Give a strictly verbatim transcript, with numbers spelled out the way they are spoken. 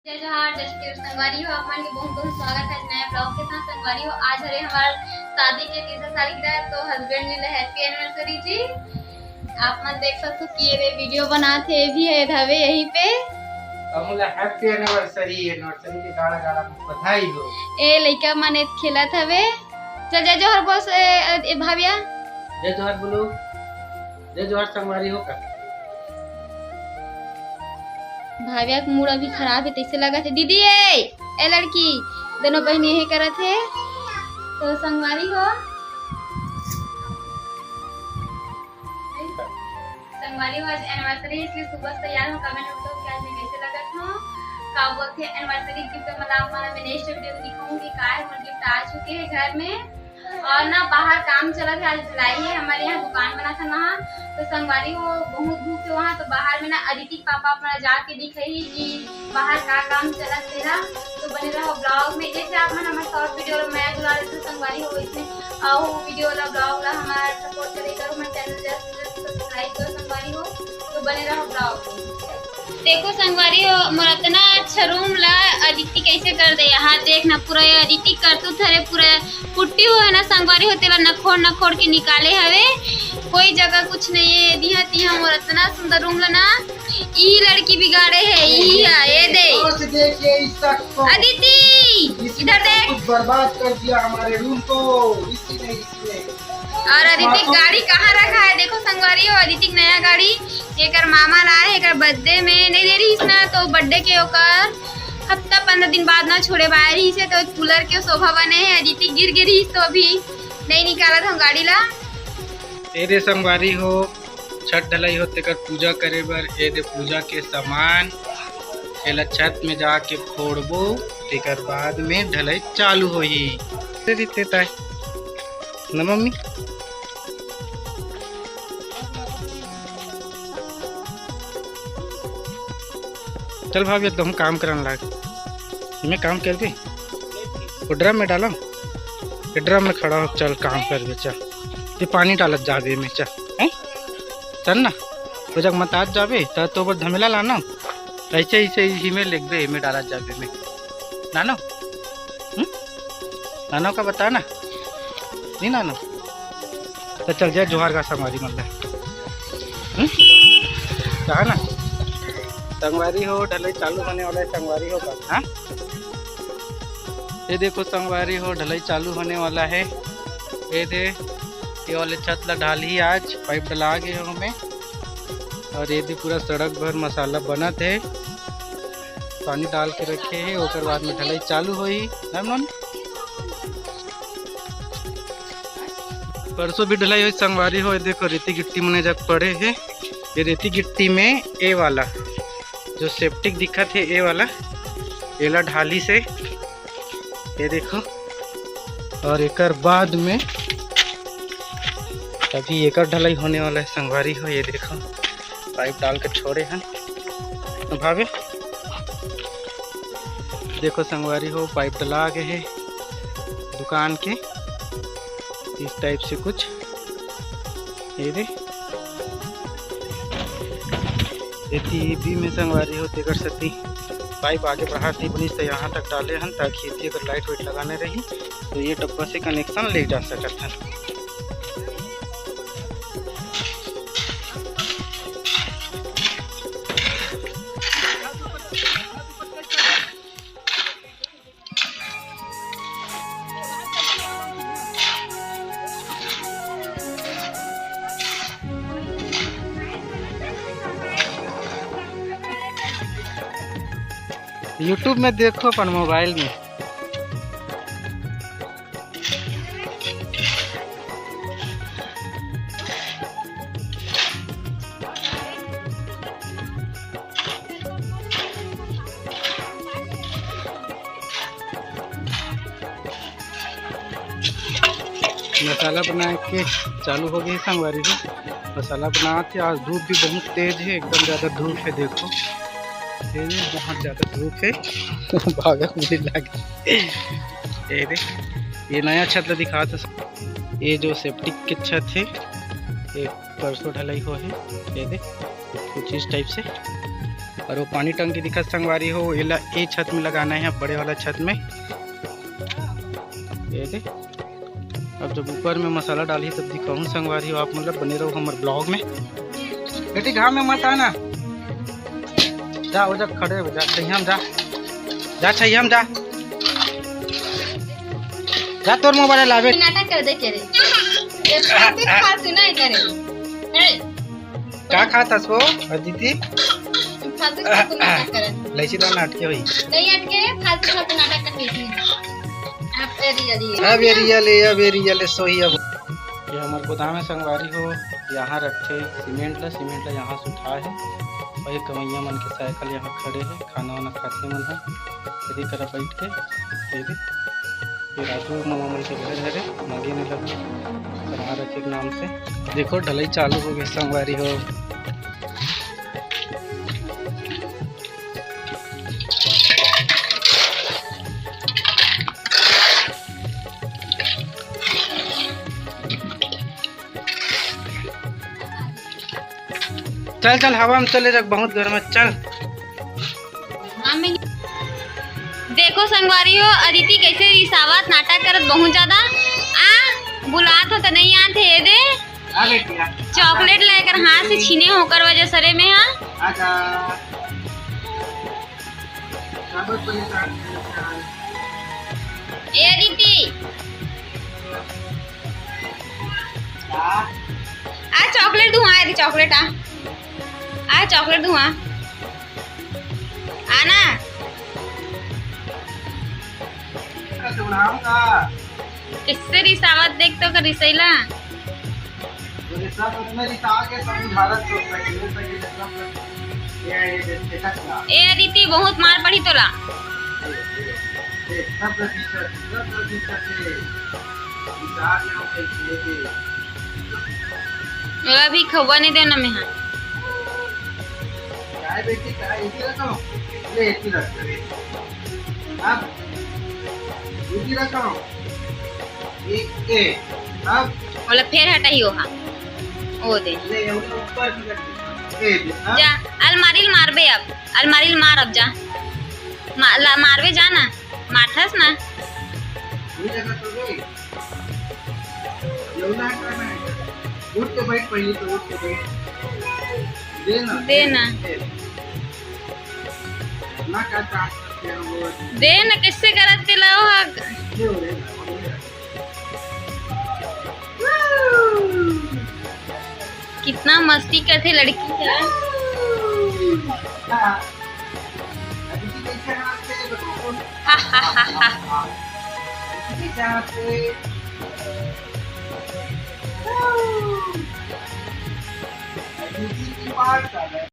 जय जोहार, जय श्री कृष्ण संगवारी हो, आप मन के बहुत बहुत स्वागत है नया ब्लॉग के साथ। संगवारी हो, आज हरे हमार शादी के तीसरा सालगिरह, तो हस्बैंड जी ला हैप्पी एनिवर्सरी जी। आप मन देख सकते हो कि ये रे वीडियो बनात हे, ये भी है हवे यहीं पे। हमला हैप्पी एनिवर्सरी, एनिवर्सरी के गाड़ा गाड़ा में बधाई हो। ए लइका मन ए खेलत हवे। चल जय जोहार बोल से, ए, ए भाविया। जय जोहार बोलो। जय जोहार संगवारी हो का। भाविया के मूड अभी खराब है, तैसे लगत है। दीदी ए, ए लड़की, दोनों बहन यही करत है। तो संगवारी हो, संगवारी हो, आज एनिवर्सरी, इसलिए सुबह से तैयार हो। कमेंट में बताओ कि आज मैं कैसे लगत हूँ, का बोलते हैं एनिवर्सरी गिफ्ट। मतलब आप मन मैं नेक्स्ट वीडियो में दिखाऊंगी का है, मोर गिफ्ट आ चुके हैं घर में। और ना बाहर काम चलत है, आज ढलाई है, हमारे यहाँ दुकान बना था ना, तो संगवारी हो बहुत धूप है वहाँ, तो बाहर में ना अदिति के पापा अपना जाके दिखाई कि बाहर का काम चलत तेरा। तो बने रहो ब्लॉग में, जैसे आप मन हमारे शॉर्ट वीडियो में मया दुला देते संगवारी हो, इसमें आओ वीडियो वाला ब्लॉग ला हमारा सपोर्ट करे करो, हमारे चैनल जल्द से जल्द सब्सक्राइब करो संगवारी हो, तो बने रहो ब्लॉग में। देखो संगवारी हो, मोर अतना अच्छा रूम ला अदिति कैसे कर दे। यहाँ देख ना, पूरा ये अदिति करतूत हरे, पूरा पुट्टी हो है ना संगवारी हो, तेला नखोड़ नखोड़ के निकाले हवे, कोई जगह कुछ नहीं है। दिहा तिहा मोर अतना सुंदर रूम ला ना, ई लड़की बिगाड़े है, ई है, ये दे। और देखिए इस शख्स को, अदिति, इसी इधर ने देख। कुछ बर्बाद कर दिया हमारे रूम को, इसी ने, इसी ने। और अदिति गाड़ी कहाँ रखा है, देखो संगवारी हो, अदिति के नया गाड़ी, एकर मामा लाए है, एकर बर्थडे में नहीं दे रही ना, तो बर्थडे के ओकर हफ्ता पंद्रह दिन बाद ना छोड़े बाय रही से, तो कूलर के शोभा बने है। अदिति गिर गे रही तो अभी नहीं निकालत हूँ गाड़ी ला। ए दे संगवारी हो, छत ढलाई हो तेकर पूजा करे बर, ए दे पूजा के सामान, एला छत में जाके फोड़बो, तेकर बाद में ढलाई चालू होही। दे दीते ताय ना मम्मी। चल भाभी, अब तो हम काम करन लाग। मैं काम कर दे। वो ड्रम में डालो, ये ड्रम में खड़ा हो, चल काम कर दे, चल। ये पानी डालत जाबे में, चल, हैं? चल ना, वो जग मतात जाबे, त तो बर धमेला लाना, ऐसे, ऐसे ही में लेगबे, में डालत जाबे में। नानो? हम्म? नानो का बता ना? नहीं नानो? तो चल जा, जोहार गा संगवारी मन ला। हम्म? कहा ना? संगवारी हो, ढलाई चालू होने वाला है, संगवारी हो का? हाँ? ये देखो संगवारी हो, ढलाई चालू होने वाला है। ये दे, ये वाले छत ला ढालही आज, पाइप डला गे हे ओमे। और ये दे पूरा सड़क भर मसाला बनत हे, पानी डाल के रखे हे, ओकर बाद में ढलाई चालू होही। है मन? परसों भी ढलाई होही संगवारी हो, ये देखो रेती गिट्टी मने जग पड़े हे। ये रेती गिट्टी में ये वाला जो सेप्टिक दिखत हे, ये वाला, एला ढाली से, ये देखो। और एकर बाद में अभी एकर ढलाई होने वाला है संगवारी हो, ये देखो पाइप डाल के छोड़े हैं भावे। देखो संगवारी हो, पाइप डला गे हे दुकान के, इस टाइप से कुछ, ये दे। एती बी में संगवारी हो, तेकर सेती पाइप आगे बढ़ा दी बनिस, त यहाँ तक डाले हन, ताकि एती अगर लाइट वाइट लगाने रही, तो ये डब्बा से कनेक्शन ले जा सकत हन। YouTube में देखो अपन मोबाइल में। मसाला बनाए के चालू हो गए संगवारी जी। मसाला बनात हे। आज धूप भी बहुत तेज है, एकदम ज्यादा धूप है। देखो, ये भी बहुत ज्यादा धूप है। भागा मुझे लग, ये दे, ये नया छत ला दिखात हे। ये जो सेप्टिक के छत है, ये परसों ढलाई हो है। ये दे, कुछ इस टाइप से। और वो पानी टंकी दिखत संगवारी हो, एला ए छत में लगाना है, बड़े वाला छत में। ये दे, अब जब ऊपर में मसाला डालही तब दिखाहूँ संगवारी हो आप, मतलब बने रहो हमर vlog में। बेटी घाम में मत आना, जा वो जा खड़े हो जा, छइहा में जा, जा छइहा में जा, जा तोर मोबाइल लाबे। नाटक कर दे के रे, ये फालतू, फालतू नहीं करे। ए, का खात हस वो, अदिति? फालतू, फालतू नाटक करत। लइसी दाना अटके होही। नहीं अटके, फालतू, फालतू नाटक करत हे। अब ए रियल, अब ए रियल, अब ए रियल, सोही अब। ये हमर गोदाम है संगवारी हो, यहाँ रखथे सीमेंट ला, सीमेंट ला यहाँ से उठाए हे। वही कमैया मन के साइकिल यहाँ खड़े हे, खाना वाना खाथे मन ह, एदे करा बैठ के, एदे। ये राजू मामा मन के घर हरे, मगे ने लगे समार के नाम से। देखो ढलई चालू हो गए संगवारी हो। चल चल, हवा में चले जा, बहुत गर्म है, चल। हाँ, मैं देखो संगवारी हो, अदिति कैसे रिसावत नाटक करत बहुत ज्यादा। आ, बुलात हो त नहीं आत हे, ए दे। आ बेटिया। चॉकलेट ला एकर हाथ से छीने होकर वजह सरे में, हाँ। आजा। ए अदिति। का? आ चॉकलेट दूँ, आ, ए दे चॉकलेट, आ। आ चॉकलेट दूँ, आ। आना। कैसे रिसावत देख तो कर रिसैला। ये सब अपने रिसा के सब उधारत तो सके, ये सके सब। ये, ये, ये, ये, ये, ए अदिति, बहुत मार पड़ी तोला। ये, ये, ये, सब रिसा, सब रिसा के। रिसा के हम कैसे लेके। ओला भी खवा नहीं देना मैं, हाँ। काय बेटी, काय इसी रखो? ले, इसी रख। अब इसी रखो। एक, ए, अब ओला फेर हटाही ओहा। ओ दे। ले, ओला ऊपर भी रख दे। ए, दे, अब जा, अलमारी ल मारबे अब। अलमारी ल मार अब जा। मा-, ला, मारबे जा ना। मारथस ना। ये जगह तो गई। ये उल्टा हटाना है। उठ के बैठ, पहले तो उठ के बैठ। दे ना। दे ना। दे। ना का चाहत है वो। दे ना, कैसे करत के लाओ हा? ये हो रे, हो रे। कितना मस्ती करथे लड़की ह। हाँ। अभी की कैसे हाथ से बताओ। हा, हा, हा, हा। अभी की कैसे हाथ से। अभी की बात कर रहे हैं।